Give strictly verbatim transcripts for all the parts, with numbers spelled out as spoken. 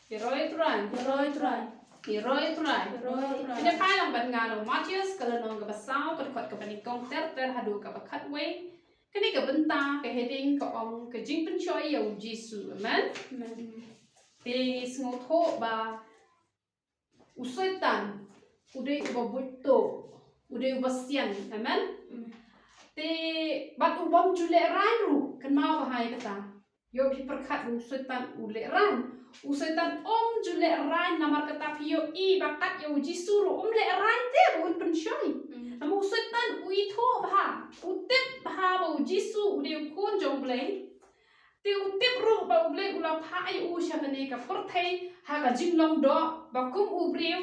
Ïaroh ïa u Trai. Ïaroh ïa u Trai. Ïaroh ïa u Trai. Ïaroh ïa u Trai. Ngin ïa phai lang bad nga na u Mathaios ka lynnong kaba saw, ka dkhot kaba nyngkong ter ter haduh kaba khatwei. Kane ka bynta, ka heading ka ong ka jingpynshoi ïa u Jisu. Amen. Amen. Te ngi sngewthuh ba u Soitan u dei uba buit to, u dei uba sian. Amen. Amen. Te bad u bym ju lehraiñ ruh, kynmaw bha ïa kata. Ïoh phi pyrkhat, u Soitan u lehraiñ. U Soitan um ju lehraiñ, namar kata phi ïohi ba kat ïa u Jisu ruh um lehraiñ te ba un pynshoi. Mm. Namar u Soitan u ithuh bha, u tip bha ba u Jisu u dei u khun jong U Blei. Te u tip ruh ba U Blei u la phah ïa u sha kane ka pyrthei ha ka jinglong doh, ba kum u briew,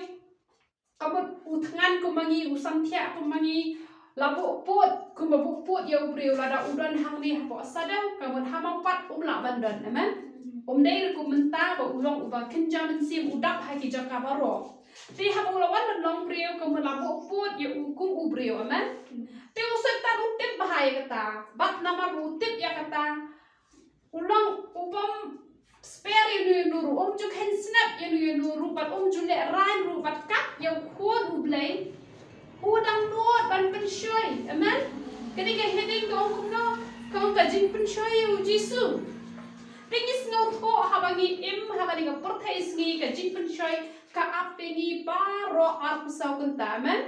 ka mut u thngan kum ma ngi, u samthiah kum ma ngi, la buh pud kum ba buh pud ïa u briew, lada u don hangne hapoh shadow, ka mut ha mawpat um lah ban don. Amen. Um dei ruh kum mynta ba u long uba kynja mynsiem, u dap ha ki jaka baroh. Te haba u la wan ban long briew, ka mut la buh pud ïa u kum u briew. Amen. Te u Soitan u tip bha ïa kata, bad namar ba u tip ïa kata, u long u bym spare ïa uno uno ruh, um ju kheiñ snep ïa uno uno ruh, bad um ju lehraiñ ruh, bad kat ïa u Khun U Blei u dang nud ban pynshoi. Amen. Kane ka heading ka ong kumno? Ka ong ka jingpynshoi ïa u Jisu. Te ngi sngewthuh, haba ngi im ha kane ka pyrthei sngi, ka jingpynshoi ka ap ïa ngi baroh arphew saw kynta. Amen.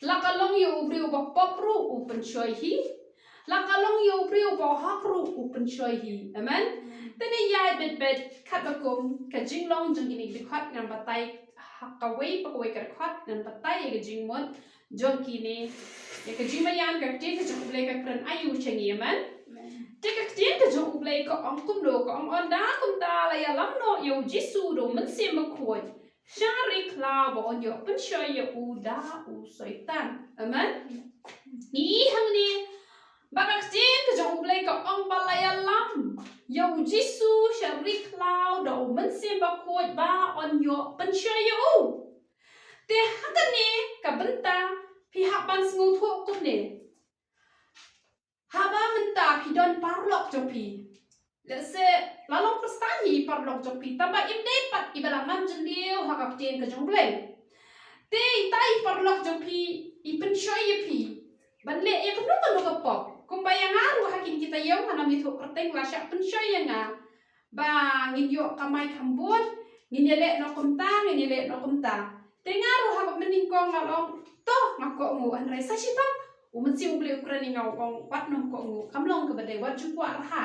La ka long ïa u briew ba pop ruh u pynshoi hi. La ka long ïa u briew ba hok ruh u pynshoi hi. Amen. Te ngi ïaid beit beit katba kum ka jinglong jong kine ki dkhot, ngan batai ha kawei pa kawei ka dkhot, ngan batai ïa ka jingmut jong kine, ïa ka jingmaïan ka ktien ka jong U Blei ka kren aïu sha ngi. Amen. Amen. Te ka ktien ka jong U Blei ka ong kumno? Ka ong, ynda kumta la ïalam noh ïa u Jisu da u Mynsiem Bakhuid sha ri khlaw ba un ïoh pynshoi ïa u da u Soitan. Amen. Ngi i hangne ba ka ktien ka jong U Blei ka ong ba la ïalam ïa u Jisu sha ri khlaw da u Mynsiem Bakhuid ba un ïoh pynshoi ïa u. Te ha kane ka bynta phi hap ban sngewthuh kumne. Haba mynta phi don paralok jong phi, lehse la long Khristan hi paralok jong phi, tangba im dei pat iba la ngam jylliew ha ka ktien ka jong U Blei. Te ita i paralok jong phi i pynshoi ïa phi ban leh ïa kano kano ka pop. Kumba ïa nga ruh ha kine ki taïew, nga nym ithuh kyrteng, la shah pynshoi ïa nga ba ngin ïoh kamai kham bun, ngin ïaleh noh kumta, ngin ïaleh noh kumta. Te nga ruh haba mynnyngkong nga ong, to, nga kohnguh, hynrei sa shitom u Mynsiem U Blei u kren ïa nga, u ong, wat nym kohnguh, kam long kaba dei, wat ju kwah rha.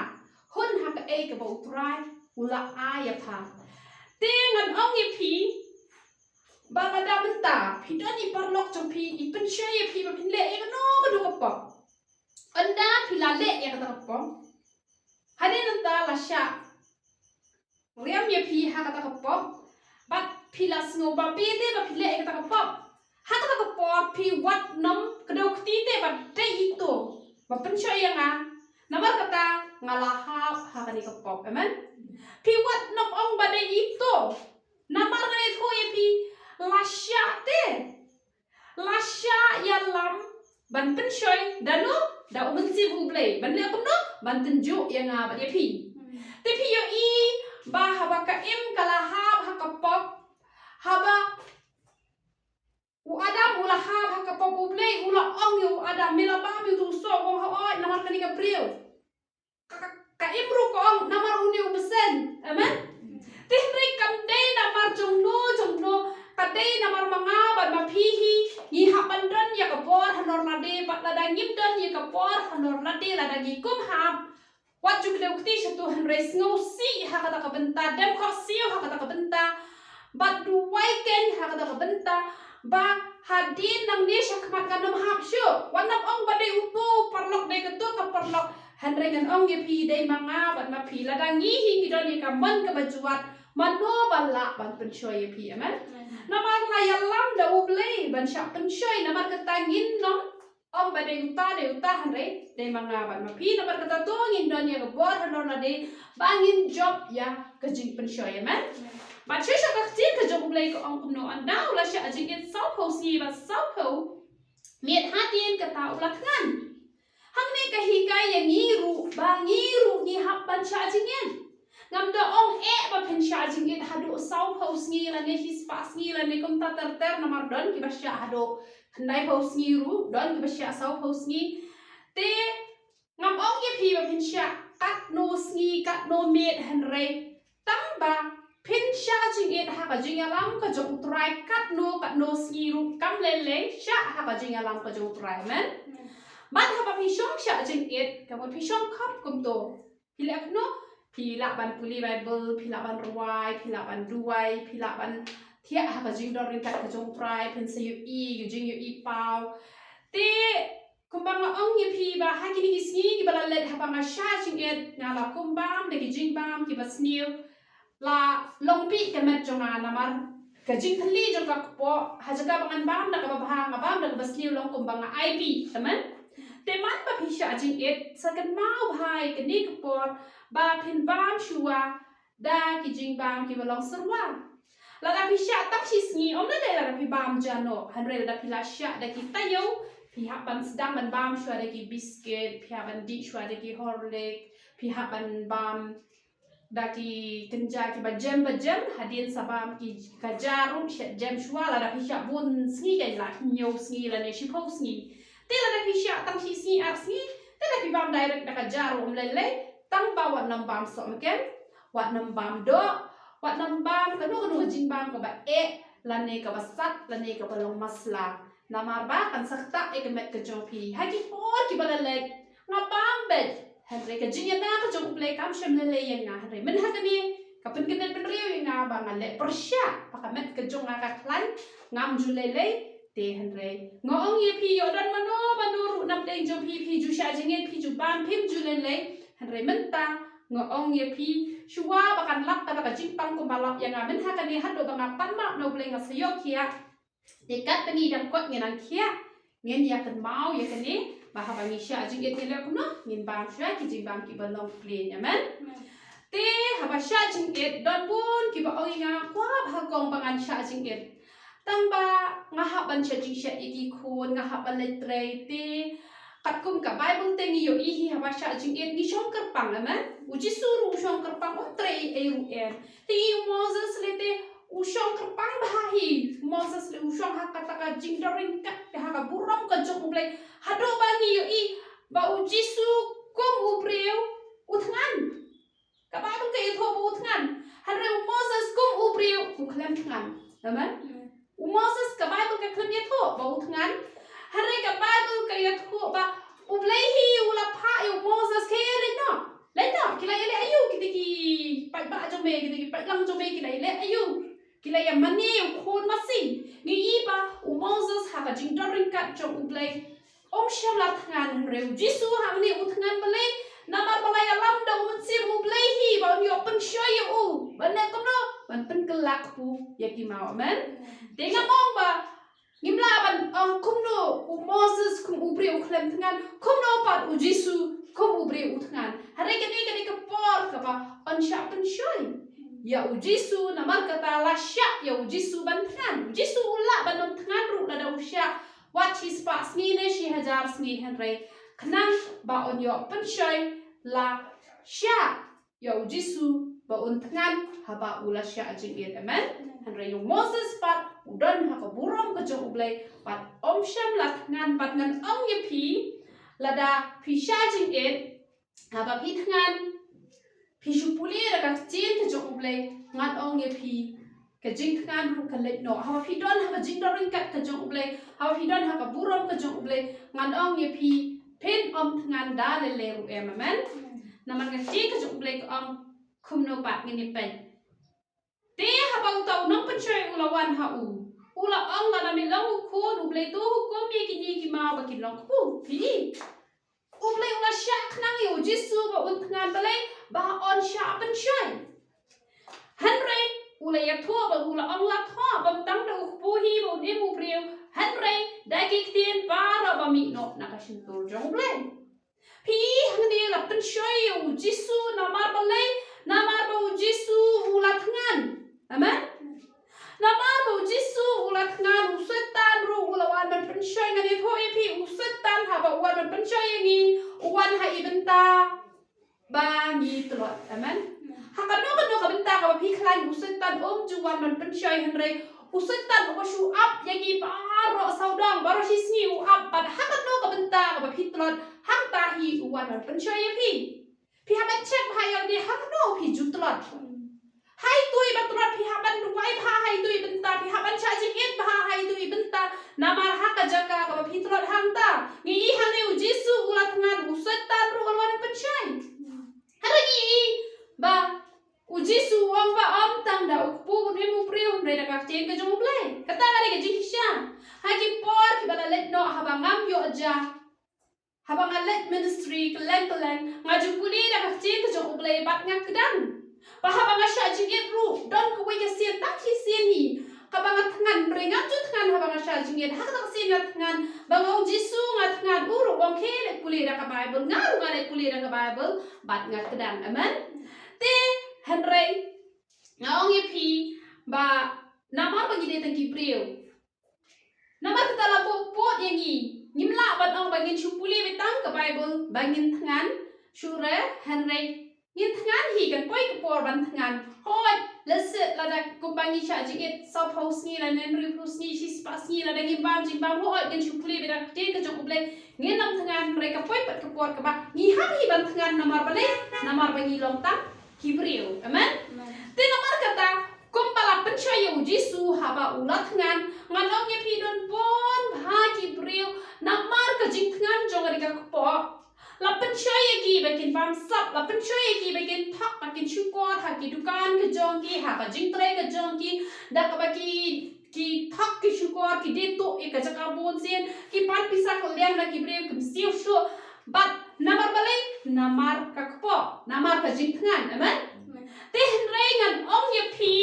Hun ha kaei kaba U Trai u la ai ïa pha. Te ngan ong ïa phi ba lada mynta phi don i paralok jong phi i pynshoi ïa phi ba phin leh ïa kano kano ka pop, ynda phi la leh ïa kata ka pop, hadien nangta la shah riam ïa phi ha kata ka pop, bad phi la sngew ba phi dei ba phi leh ïa kata ka pop. Ha kata ka por phi wat nym kdew kti te ba dei ito ba pynshoi ïa nga, namar kata nga la hap ha kane ka pop. Amen. Phi wat nym ong ba dei ito, namar nga ithuh ïa phi, la shah te, la shah ïalam ban pynshoi da no, da u Mynsiem U Blei, ban leh kumno? Ban tynjuh ïa nga bad ïa phi. Te phi ïohi ba haba ka Im ka la hap ha ka pop, haba u Adam u la hap ha ka pop, U Blei u la ong ïa u Adam, me la bam ïa uto u soh? U ong, hooid, namar kane ka briew. Ka, ka, ka Im ruh ka ong, namar une u bseiñ. Amen. Te hynrei kam dei namar jong no jong no, ka dei namar ma nga bad ma phi hi. Ngi hap ban don ïa ka bor halor lade, bad lada ngim don ïa ka bor halor lade, lada ngi kum hap, wat ju kdew kti sha to, hynrei sngewsih ha kata ka bynta, dem khohsiew ha kata ka bynta, bad duwai keiñ ha kata ka bynta, ba hadien nangne shakhmat ngan nym hap shuh. Wat nym ong ba dei uto u paralok, dei kato ka paralok. Hynrei ngan ong ïa phi, dei ma nga bad ma phi, lada ngi hi ngi don ïa ka mon kaba jwat, mano ba lah ban pynshoi ïa phi? Amen. Amen. Namar la ïalam da U Blei ban shah pynshoi, namar kata ngin nym ong ba dei uta, dei uta, hynrei dei ma nga bad ma phi. Namar kata to ngin don ïa ka bor halor lade ba ngin jop ïa ka jingpynshoi. Amen. Bad shisha ka ktien ka jong U Blei ka ong kumno? Ynda u la shah jingit sawphew sngi bad sawphew miet, hadien kata u la thngan. Hangne ka hikai ïa ngi ruh ba ngi ruh ngi hap ban shah jingit. Ngam da ong eh ba phin shah jingit. sngi lane shispah sngi lane kumta ter ter, namar don kiba shah haduh khyndai phew sngi ruh, don kiba shah saw phew sngi. Te ngam ong ïa phi ba phin shah katno sngi katno miet, hynrei tang ba phin shah jingit ha ka jingïalam ka jong U Trai katno katno sngi ruh kam lei lei, shah ha ka jingïalam ka jong U Trai, amen. Bad haba phi shong shah jingit, ka mut phi shong khop kumto, phi leh kumno? Phi lah ban pule Bible, phi lah ban rwai, phi lah ban duwai, phi lah ban thiah ha ka jingdon ryngkat ka jong U Trai, phin sa ïohi ïa ka jingïohi paw. Te kumba nga ong ïa phi ba ha kine ki sngi kiba la leit haba nga shah jingit, nga la kum bam da ki jingbam kiba sniew, la long pih ka met jong nga, namar ka jingthylli jong ka kpoh, ha jaka ba ngan bam da kaba bha, nga bam da kaba sniew, long kumba nga ai pih, amen. Te man ba phi shah jingit, sa kynmaw bha ïa kane ka por ba phin bam shuwa da ki jingbam kiba long syrwa. Lada phi shah tang shi sngi, ym lei lada phi bam ja noh, hynrei lada phi la shah da ki taïew, phi hap ban sdang ban bam shuwa da ki biscuit, phi hap ban dih shuwa da ki Horlicks, phi hap ban bam da ki kynja kiba jem ba jem, hadien sa bam ki ka ja ruh shet jem shuwa. Lada phi shah bun sngi, kan lah hynñiew sngi lane shiphew sngi. Te lada phi shah tang shi sngi ar sngi, te lada phi bam direct da ka ja ruh ym lei lei, tang ba wat nym bam sohmynken, wat nym bam doh, wat nym bam kano kano ka jingbam kaba eh lane kaba sat lane kaba long masla. Namar ba kan sa ktah ïa ka met ka jong phi. Ha ki por kiba la leit nga bam beit, hynrei ka jingïada ka jong U Blei kam shym lei lei ïa nga, hynrei mynha kane ka pynkyndet bynriew ïa nga ba ngan leh pyrshah ba ka met ka jong nga ka khlaiñ, ngam ju lei lei. Te hynrei nga ong ïa phi, ïoh don mano mano ruh napdeng jong phi, phi ju shah jingit, phi ju bam, phim ju lei lei, hynrei mynta nga ong ïa phi, shuwa ba kan lap kata ka jingpang kumba lap ïa nga mynha kane, haduh ba nga pan map na U Blei nga sa ïoh khiah. Te katba ngi dang koit ngi nang khiah, ngin ïa kynmaw ïa kane ba haba ngi shah jingit ngi leh kumno, ngin bam shuwa ki jingbam kiba long plain, amen. Te haba shah jingit, don bun kiba ong ïa nga, kwah bha kong ba ngan shah jingit. Tang ba nga hap ban shah jingshet ïa ki khun, nga hap ban leit trei, te katkum ka Bible te ngi ïohi hi, haba shah jingit ngi shong kyrpang, amen. U Jisu ruh u shong kyrpang, um trei ei ei ruh em. Te ngi, u Moses lei te u shong kyrpang bha hi. U Moses lei u shong ha kata ka jingdon ryngkat, ha ka burom ka jong U Blei, haduh ba ngi ïohi ba U Jisu kum u briew u thngan. Ka Bible ka ïathuh ba u thngan. Hynrei u Moses kum u briew u khlem thngan. Amen. U Moses ka Bible ka khlem ïathuh ba u thngan. Hynrei ka Bible ka ïathuh ba U Blei hi u la phah ïa u Moses, khie leit noh. Leit noh, ki la ïaleh aïu kita ki paidbah jong me, kita ki paidlang jong me ki la ïaleh aïu? Ki la ïamane ïa u khun masi. Ngi i ba u Moses ha ka jingdon ryngkat jong U Blei um shym la thngan, hynrei u Jisu hangne u thngan. Balei? Namar ba la ïalam da u Mynsiem U Blei hi ba un ïoh pynshoi ïa u. Ban leh kumno? Ban pynkylla kpu ïa ki maw. Amen. Te ngam ong ba ngim lah ban ong kumno u Moses kum u briew u khlem thngan, kumno pat u Jisu kum u briew u thngan. Hynrei kane, kane ka por kaba un shah pynshoi ïa u Jisu, namar kata la shah ïa u Jisu ban thngan. U Jisu u lah ban ym thngan ruh lada u shah wat shispah sngi ne shi hajar sngi, hynrei khnang ba un ïoh pynshoi la shah ïa u Jisu ba un thngan haba u la shah jingit. Amen. Hynrei u Moses pat u don ha ka burom ka jong U Blei, bad um shym la thngan. Bad ngan ong ïa phi, lada phi shah jingit, haba phi thngan, phi shu pule da ka ktien ka jong U Blei, ngan ong ïa phi, ka jingthngan ruh ka leit noh. Haba phi don ha ka jingdon ryngkat ka jong U Blei, haba phi don ha ka burom ka jong U Blei, ngan ong ïa phi, phin ym thngan da lei lei ruh em. Amen. Namar ka ktien ka jong U Blei ka ong kumno pat, ngin ïa peit. Te haba uta u nongpynshoi u la wan ha u, u la ong, lada me long u Khun U Blei, to hukum ïa kine ki maw ba kin long kpu. Phi i, U Blei u la shah khnang ïa u Jisu ba un thngan. Balei? Ba un shah pynshoi. Hynrei u la ïathuh ba u la ong, la thoh bym tang da u kpu hi ba un im u briew, hynrei da ki ktien baroh ba mih noh na ka shyntur jong U Blei. Phi i, hangne la pynshoi ïa u Jisu. Namar balei? Namar ba u Jisu u la thngan. Amen. Namar ba u Jisu u la thngan, u Soitan ruh u la wan ban pynshoi. Ngan ïathuh ïa phi, u Soitan haba u wan ban pynshoi ïa ngi, u wan ha i bynta ba ngi tlot. Amen. Ha kano kano ka bynta kaba phi khlaiñ, u Soitan um ju wan ban pynshoi, hynrei u Soitan uba shu ap ïa ngi baroh sawdong, baroh shi sngi u ap, bad ha kano ka bynta kaba phi tlot, hangta hi u wan ban pynshoi ïa phi. Phi hap ban check bha ïa lade ha kano phi ju tlot. Ha itu i ba tlot phi hap ban duwai bha, ha itu i bynta phi hap ban shah jingit bha, ha itu i bynta, namar ha ka jaka kaba phi tlot hangta, ngi i hangne u Jisu u la thngan, u Soitan ruh u la wan pynshoi. Hynrei ngi i ba u Jisu u ong ba ym tang da u kpu bun em u briew, hynrei da ka ktien ka jong U Blei. Kata ka dei ka jingshisha. Ha ki por kiba la leit noh, haba ngam ïoh ja, haba nga leit ministry kylleng kylleng, nga ju pule da ka ktien ka jong U Blei bad nga kdang. Ba haba nga shah jingit ruh, don kawei ka sien, tang shi sien hi, kaba nga thngan, hynrei ngam ju thngan haba nga shah jingit. Ha kata ka sien nga thngan, ba nga u Jisu nga thngan, u ruh u ong khie leit pule da ka Bible, nga ruh nga leit pule da ka Bible bad nga kdang. Amen. Te hynrei nga ong ïa phi ba namar ba ngi dei tang ki briew, namar kata la pop pop ïa ngi, ngim lah ban ong ba ngin shu pule beit tang ka Bible ba ngin thngan. Shuh re, hynrei ngin thngan hi, kan poi ka por ban thngan. Hooid, lehse lada kumba ngi shah jingit sawphew sngi lane hynriewphew sngi, shispah sngi, lada ngim bam jingbam, hooid ngin shu pule beit da ka ktien ka jong U Blei, ngin ym thngan, hynrei ka poi pat ka por kaba ngi hap hi ban thngan. Namar balei? Namar ba ngi long tang ki briew. Amen? Amen. Te namar kata, kumba la pynshoi ïa u Jisu haba u la thngan, ngan ong ïa phi don bun bha ki briew, namar ka jingthngan jong ka dei ka kpoh, la pynshoi ïa ki ba kin bamsap, la pynshoi ïa ki ba kin thok, ba kin shukor ha ki dukan ka jong ki, ha ka jingtrei ka jong ki, da kaba ki, ki thok ki shukor, ki die tuh ïa ka jaka bun sien, ki pan pisa kylliang na ki briew, kim siew shuh. Bad namar balei? Namar ka kpoh, namar ka jingthngan. Amen? Amen. Te hynrei ngan ong ïa phi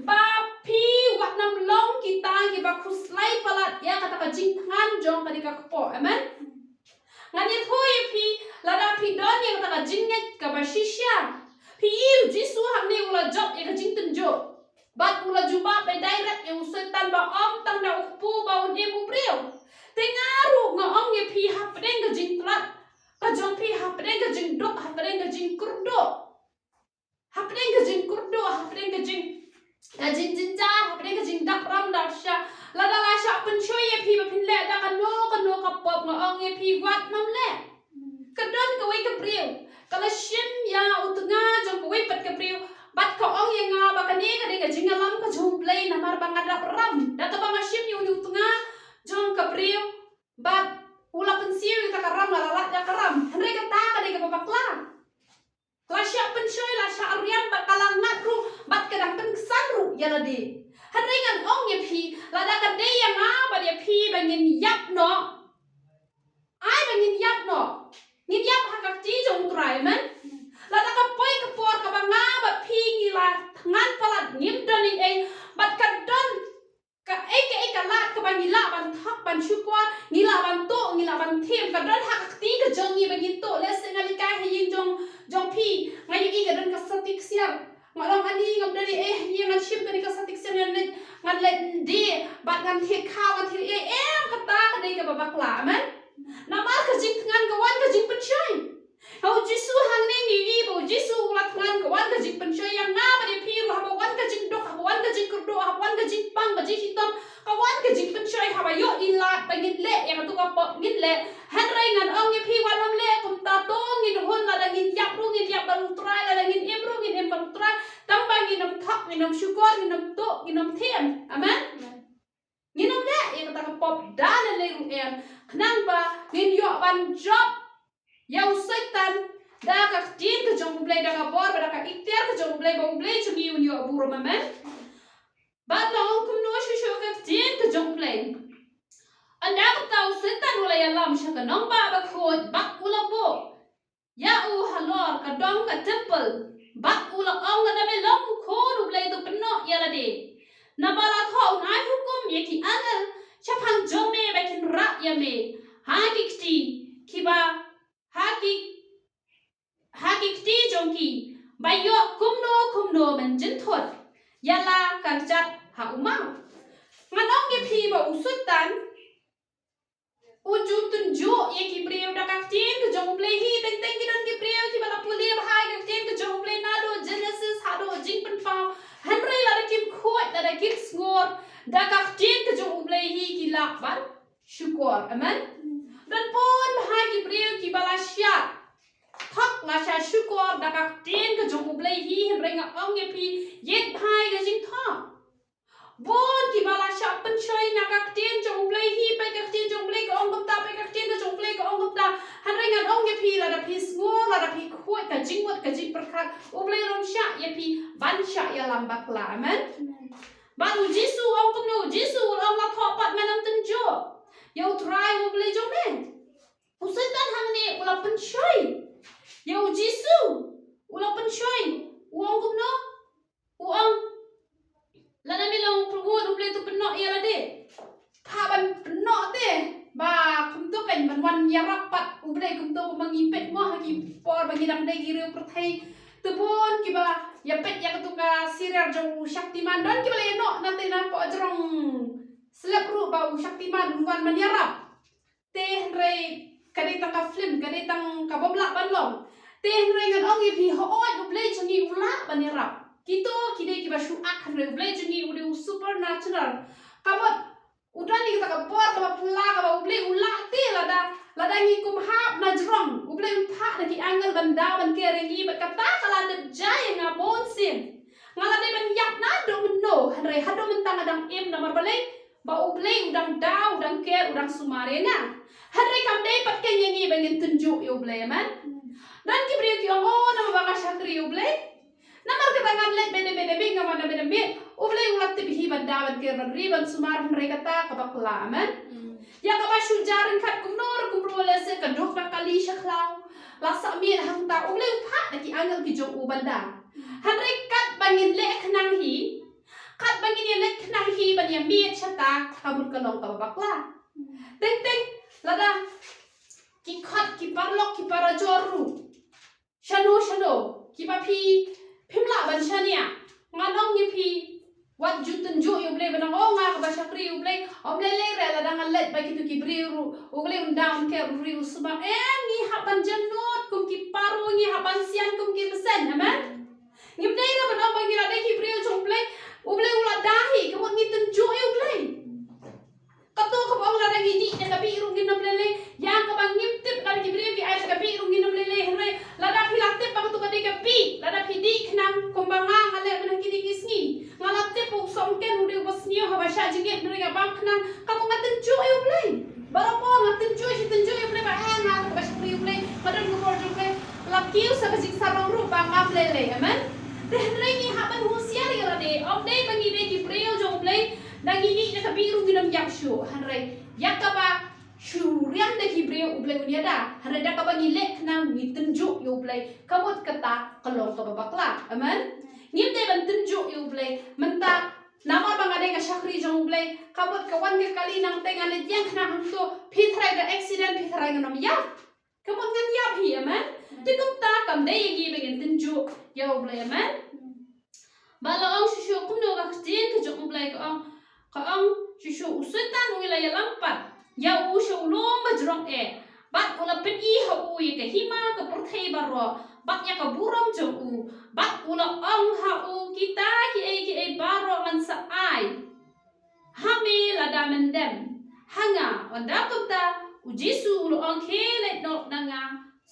ba phi wat nym long kita kiba khuslai palat ïa kata ka jingthngan jong ka dei ka kpoh. Amen? Ngan ïathuh ïa phi, lada phi don ïa kata ka jingngeit kaba shisha, phi i u Jisu hangne u la jop ïa ka jingtynjuh. Bad u la jubab direct ïa u Soitan ba ym tang da u kpu ba un im u briew. Te nga ruh nga ong ïa phi, hapdeng ka jingtlot ka jong phi, hapdeng ka jingduk, hapdeng ka jingkyrduh, hapdeng ka jingkyrduh, hapdeng ka jing, ka jingjynjar, hapdeng ka jingdap ram dap shah, lada la shah pynshoi ïa phi ba phin leh da kano kano ka pop, nga ong ïa phi, wat nym leh. Ka don kawei ka briew ka la shim ïa u tnga jong kawei pat ka briew, bad ka ong ïa nga ba kane ka dei ka jingïalam ka jong U Blei, namar ba nga dap ram. Da kaba nga shim ïa une u tnga jong ka briew, bad u la pynsiew ïa ka ram, nga la lait ïa ka ram. Hynrei kata ka dei kaba bakla. La shah pynshoi, la shah riam, bad ka la ngat ruh, bad ka dang pynksan ruh ïa lade. Hynrei ngan ong ïa phi, lada ka dei ïa nga bad ïa phi ba ngin ïap noh, ai ba ngin ïap noh, ngin ïap ha ka kti jong U Trai. Amen? Lada ka poi ka por kaba nga bad phi ngi la thngan palat, ngim don ei ei, bad ka don kaei kaei ka lad kaba ngi lah ban thok ban shukor, ngi lah ban tuh, ngi lah ban thiem, ka don ha ka kti ka jong ngi ba ngin tuh. Lehse nga leit kai ha ïing jong, jong phi, nga ïohi ka don ka sati ksiar. Nga ong, ani, ngam don ei ei ha ïing, ngan shim kane ka sati ksiar, ngan leit, ngan leit die bad ngan thied khaw, ngan thied ei ei. Em, kata ka dei kaba bakla. Amen? Namar ka jingthngan ka wan ka jingpynshoi. Ha u Jisu hangne ngi i ba u Jisu u la thngan, ka wan ka jingpynshoi. Ïa nga bad ïa phi ruh, haba wan ka jingduk, haba wan ka jingkyrduh, haba wan ka jingpang, ka jingshitom, ka wan ka jingpynshoi, haba ïoh i lad ba ngin leh ïa katu ka pop, ngin leh. Hynrei ngan ong ïa phi, wat nym leh kumta. To ngin hun, lada ngin ïap ruh ngin ïap bad U Trai, lada ngin im ruh ngin im bad U Trai. Tang ba ngin nym thok, ngin nym shukor, ngin nym tuh, ngin nym thiem. Amen? Amen. Ngin nym leh ïa kata ka pop da lei lei ruh em, khnang ba ngin ïoh ban jop ïa u Soitan da ka ktien ka jong U Blei, da ka bor bad da ka iktiar ka jong U Blei, ba U Blei jong ngi un ïoh burom. Amen? Bad la ong kumno shuh shuh ka ktien ka jong U Blei? Ynda kata u Soitan u la ïalam sha ka nongbah bakhuid bad u la buh ïa u halor ka dong ka templ, bad u la ong, lada me long u Khun u Blei, to pynnoh ïa lade. Naba la thoh, un ai hukum ïa ki angel shaphang jong me ba kin rah ïa me ha ki kti kiba, ha ki, ha ki kti jong ki, ba ïoh kumno kumno men jynthut ïa la ka kjat ha u maw. Ngan ong ïa phi ba u Soitan u ju tynjuh ïa ki briew da ka ktien ka jong U Blei hi. Teng teng ki don ki briew kiba la pule bha ïa ka ktien ka jong U Blei naduh Genesis haduh Jingpynpaw, hynrei lada kim khuid Da ka ktien ka jong U Blei hi ki lah ban shukor. Amen. Don bun bha ki briew kiba la shah thok la shah shukor da ka ktien ka jong U Blei hi, hynrei nga ong ïa phi, ïeit bha ïa ka jingthok. Bun kiba la shah pynshoi na ka ktien jong U Blei hi, peit ka ktien jong U Blei ka ong kumta, peit ka ktien ka jong U Blei ka ong kumta. Hynrei ngan ong ïa phi, lada phi sngew, lada phi khuid ka jingmut ka jingpyrkhat, U Blei u long shah ïa phi ban shah ïalam bakla. Amen. Bad U Jisu u ong kumno? U Jisu u ong, la thoh pat men, ym tynjuh ïa U Trai U Blei jong me. U Soitan hangne u la pynshoi ïa U Jisu, u la pynshoi. U ong kumno? U ong, lada me long u Khun U Blei to pynnoh ïa lade. Phah ban pynnoh te. Ba kumto kan ban wan ïarap pat U Blei kumto, kumba ngi peit mo ha ki por ba ngi dang dei ki riew pyrthei. Te bun kiba ïa peit ïa katu ka serial jong u Shaktiman, don kiba la ïa noh na te na poh jrong slap ruh ba u Shaktiman un wan ban ïarap. Te hynrei ka dei tang ka film, ka dei tang ka bym lah ban long. Te hynrei ngan ong ïa phi, hooid U Blei jong ngi u lah ban ïarap. Kito ki dei kiba shu ak, hynrei U Blei jong ngi u dei u supernatural. Ka mut u don ïa kata ka bor kaba phylla kaba U Blei u lah te lada, lada ngi kum hap na jrong, U Blei un phah da ki angel ban da ban ker ïa ngi, bad kata ka la dep jia ïa nga bun sien. Nga la dei ban ïap naduh mynno, hynrei haduh mynta nga dang im namar balei? Ba U Blei u dang da, u dang ker, u dang sumar ïa nga. Hynrei kam dei pat kein ïa ngi ba ngin tynjuh ïa U Blei, amen. Don ki briew ki ong, oh, namar ba nga shakri ïa U Blei, namar kata ngan leit beit beit beit, nga wan beit beit. U Blei u la tip hi ban da ban ker ban ri ban sumar, hynrei kata ka bakla, amen. Ïa kaba shu jia ryngkat kumno ruh kumno, lehse ka duk ka kali sha khlaw, la sah miet hangta, U Blei u phah da ki angel ki jong u ban da. Hynrei katba ngin leh khnang hi, katba ngin ïa leh khnang hi ban ïa miet shata, ka mut ka long kaba bakla. Teng teng lada ki khot ki paralok ki parajor ruh shano shano, kiba phi phim lah ban shaniah, ngan ong ïa phi, wat ju tynjuh ïa U Blei ban ong, oh, nga kaba shakri ïa U Blei, ym lei lei re, lada nga leit bad kito ki briew ruh U Blei un da un ker un ri un sumar. Em, ngi hap ban jemnud kum ki paro, ngi hap ban sian kum ki bseiñ. Amen. Ngim dei re ban ong ba ngi la dei ki briew jong U Blei, U Blei u la da hi, ka mut ngi tynjuh ïa U Blei. Kato kaba ong lada ngi dih da ka bih ruh ngin ym lei lei. Ïa kaba ngim tip, lada ki briew ki ai da ka bih ruh ngin ym lei lei. Hynrei lada phi la tip ba kato ka dei ka bih, lada phi dih khnang kumba nga nga leh mynta kine ki sngi, nga la tip u Song Ken u dei uba sniew haba shah jingit, hynrei nga bam khnang, ka mut nga tynjuh ïa U Blei. Baroh por nga tynjuh shi tynjuh ïa U Blei ba, eh, nga kaba shakri ïa U Blei, nga don ka bor jong U Blei. La kiew sa ka jingsarong ruh ba ngam lei lei. Amen. Te hynrei ngi hap ban husiar ïa lade. Ym dei ba ngi dei ki briew jong U Blei da ngi dih da ka bih ruh ngin ym ïap shuh. Hynrei ïa kaba shu riang da ki briew U Blei un ïada. Hynrei da kaba ngi leh khnang ngi tynjuh ïa U Blei, ka mut kata ka long kaba bakla. Amen. Ngim dei ban tynjuh ïa U Blei. Mynta namar ba nga dei ka shakri jong U Blei, ka mut ka wan ka kali nangta, nga leit ïeng khnang hangto, phi tharai da accident, phi tharai ngan ym ïap. Ka mut ngan ïap hi, amen. Te kumta kam dei ïa ngi ba ngin tynjuh ïa U Blei, amen. Ba la ong shuh shuh kumno ka ktien ka jong U Blei ka ong, ka ong shuh shuh, u Soitan u la ïalam pat ïa u sha u lum ba jrong eh, bad u la pyni ha u ïa ka hima ka pyrthei baroh bad ïa ka burom jong u, bad u la ong ha u, kita kiei kiei baroh ngan sa ai ha me lada men dem ha nga. Ynda kumta u Jisu u la ong, khie leit noh na nga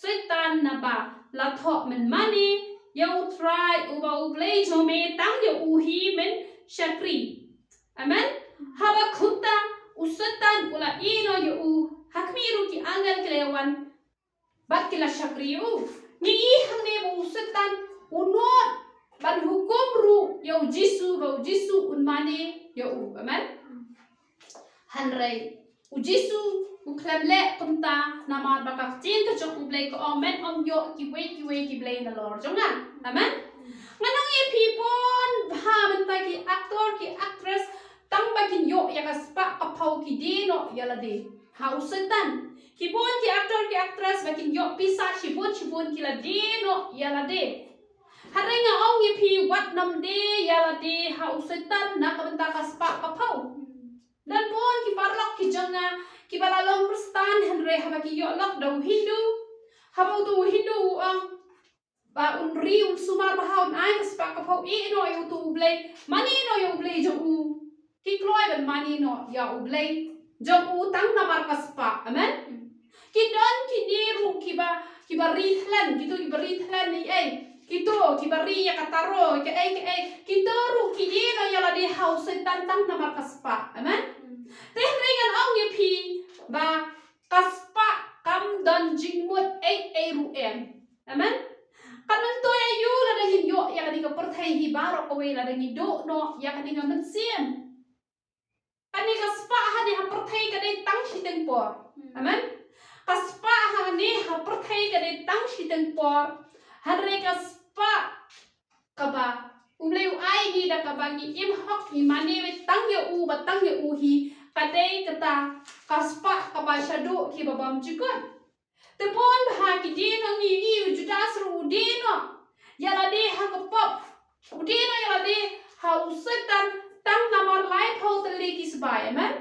Soitan, naba la thoh mynmane, ïa U Trai uba U Blei jong me tang ïa u hi men shakri. Amen. Haba kumta u Soitan u la ïeh noh ïa u, ha khmih ruh ki angel ki la ïawan bad ki la shakri ïa u. Ngi i hangne ba u Soitan u nud ban hukum ruh ïa u Jisu ba u Jisu un mane ïa u. Amen. Hynrei u Jisu u khlem leh kumta, namar ba ka ktien ka jong U Blei ka ong, men ym ïoh kiwei kiwei ki blei nalor jong nga. Amen. Ngan ong ïa phi, bun bha mynta ki actor ki actress, tang ba kin ïoh ïa ka spah ka phew ki die noh ïa lade ha u Soitan. Ki bun ki actor ki actress ba kin ïoh pisa shibun shibun ki la die noh ïa lade. Hynrei nga ong ïa phi, wat nym die ïa lade ha u Soitan na ka bynta ka spah ka phew. Don bun ki paralok ki jong nga kiba la long Khristan, hynrei haba ki ïoh lok da u Hindu, haba uto u Hindu u ong ba un ri un sumar bha, un ai ka spah ka phew, ïeh noh ïa uto u blei, mane noh ïa u blei jong u. kloi ban mane noh ïa U Blei jong u tang namar ka spah. Amen. Ki don kine ruh kiba, kiba ri thlen, kito kiba ri thlen ei ei. Kito kiba ri ïa ka taro, ka ei ka ei. Kito ruh ki ïeh noh ïa lade ha u Soitan tang namar ka spah. Amen. Te hynrei ngan ong ïa phi ba ka spah kam don jingmut ei ei ruh em. Amen. Kan myntoi aïu lada ngin ïoh ïa kane ka pyrthei hi baroh kawei, lada ngi duh noh ïa kane ka mynsiem. Kane ka spah hangne ha pyrthei ka dei tang shiteng por. Amen. Ka spah hangne ha pyrthei ka dei tang shiteng por. Hynrei ka spah kaba U Blei u ai ngi da kaba ngi im hok ngi mane wei tang ïa u, ba tang ïa u hi, ka dei kata ka spah kaba shaduh kiba bymjukut. Te bun bha ki die noh, ngi ïohi u Judas ruh u die noh ïa lade ha ka pop. U die noh ïa lade ha u Soitan tang namar laiphew tylli ki sbai. Amen.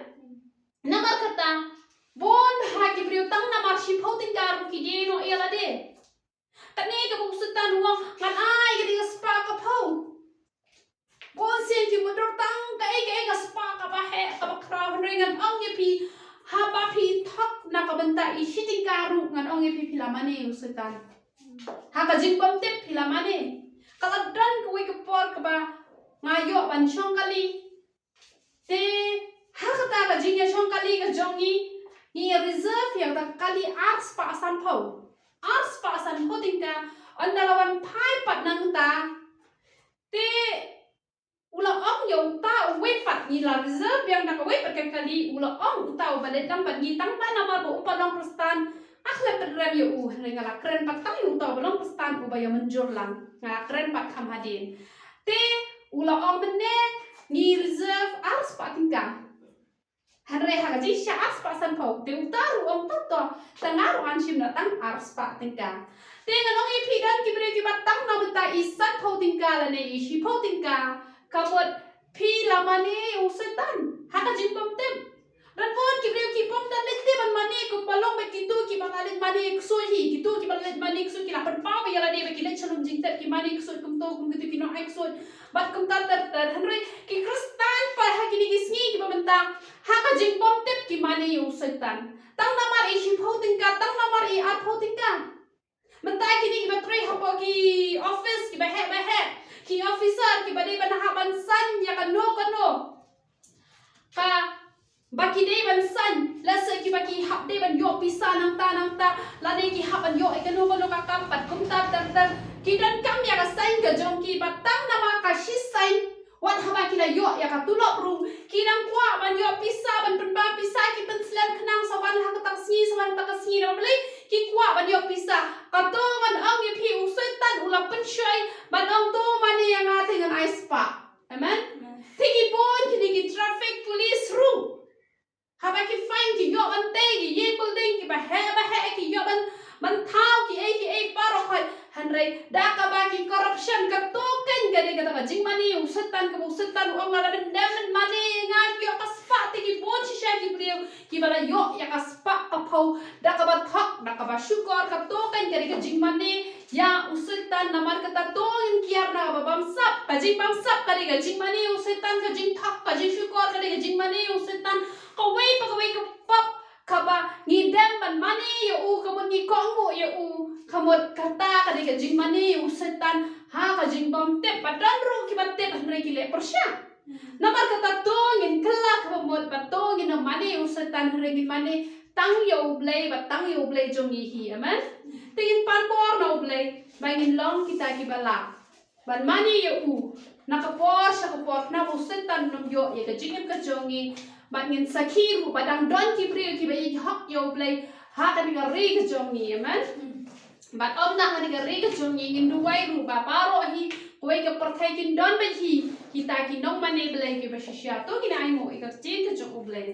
Namar kata bun bha ki briew tang namar shiphew tyngka ruh ki die noh ïa lade. Kane kaba u Soitan u ong, ngan ai kane ka spah ka phew. Bun sien ki mutdur tang kaei kaei ka spah kaba heh kaba khraw, hynrei ngan ong ïa phi, haba phi thok na ka bynta i shi tyngka ruh, ngan ong ïa phi, phi la mane u Soitan. Ha ka jingbymtip phi la mane. Ka la don kawei ka por kaba nga ïoh ban shong kali. Te ha kata ka jingïashong kali ka jong ngi, ngi reserve ïa kata ka kali ar spah sanphew. Ar spah sanphew tyngka. Ynda la wan phai pat nangta, te u la ong ïa uta uwei pat, ngi la reserve biang da kawei pat ka kali, u la ong uta uba leit lang bad ngi tang ba namar ba um pat long Khristan, nga khlem pat rem ïa u, hynrei nga la kren pat tang ïa uta uba long Khristan uba ïa mynjur lang. Nga la kren pat kham hadien. Te u la ong mynne ngi reserve ar spah tyngka. Hynrei ha ka jingshah ar spah sanphew, te uta ruh u ong, to to, tang nga ruh ngan shim noh tang ar spah tyngka. Te ngan ong ïa phi, don ki briew kiba tang na bynta i sanphew tyngka lane i shiphew tyngka, ka mut phi la mane u Soitan ha ka jingbymtip. Don bun ki briew ki bym da leit te ban mane kumba long bad kito kiba la leit mane ksuid hi, kito kiba la leit mane ksuid ki la pynpaw ïa lade ba ki leit sha lum jingtep, ki mane ksuid kumto kum kito, ki nongai ksuid. Bad kumta ter ter, hynrei ki Khristan pat ha kine ki sngi kiba mynta, ha ka jingbymtip ki mane ïa u Soitan. Tang namar i shiphew tyngka, tang namar i arphew tyngka. Mynta kine kiba trei hapoh ki office kiba heh ba heh, ki officer kiba dei ban hap ban sign ïa kano kano kaba ki dei ban sign, lehse kiba ki hap dei ban ïoh pisa nangta nangta, lane ki hap ban ïoh ïa kano kano ka kam bad kumta ter ter. Ki donkam ïa ka sign ka jong ki, bad tang namar ka shi sign, wat haba ki la ïoh ïa ka tulop ruh, ki nang kwah ban ïoh pisa, ban pynbam pisa, ki pynslem khnang sa wan ha kata ka sngi, sa wan ha kata ka sngi, namar balei? Ki kwah ban ïoh pisa. Kato ngan ong ïa phi, u Soitan u la pynshoi ban ong to mane ïa nga te ngan ai spah. Amen. Te ki bun kine ki traffic police ruh, haba ki fine ki ïoh ban tei, ki ïeng building kiba heh ba heh, ki ïoh ban, ban thaw kiei kiei baroh khoit. Hynrei da kaba ki corruption, kato keiñ ka dei kata ka jingmane u Soitan, kaba u Soitan u ong lada men dem men mane ïa nga, ki ïoh ka spah. Te ki bun shisha ki briew kiba la ïoh ïa ka spah ka phew da kaba thok, da kaba shukor. Kato keiñ ka dei ka jingmane ïa u Soitan. Namar kata to ngin kiar na kaba bamsap. Ka jingbamsap ka dei ka jingmane ïa u Soitan, ka jingthok, ka jingshukor ka dei ka jingmane ïa u Soitan. Kawei pa kawei ka pop kaba ngi dem ban mane ïa u, ka mut ngi kohnguh ïa u, ka mut kata ka dei ka jingmane ïa u Soitan ha ka jingbymtip. Bad don ruh kiba tip hynrei ki leh pyrshah. Namar kata to ngin kylla kaba mut, bad to ngin ym mane ïa u Soitan, hynrei ngin mane tang ïa u Blei, bad tang ïa u Blei jong ngi hi. Amen. Te ngin pan bor na u Blei ba ngin long kita kiba lah ban mane ïa u na ka por sha ka por, khnang ba u Soitan un ym ïoh ïa ka jingim ka jong ngi. Bad ngin sakhi ruh ba dang don ki briew kiba ïeit hok ïa u Blei ha kane ka ri ka jong ngi. Amen. Bad ym tang ha kane ka ri ka jong ngi, ngin duwai ruh ba baroh hi kawei ka pyrthei kin don bad hi kita ki nongmane Blei kiba shisha. To ngin ainguh ïa ka ktien ka jong u Blei.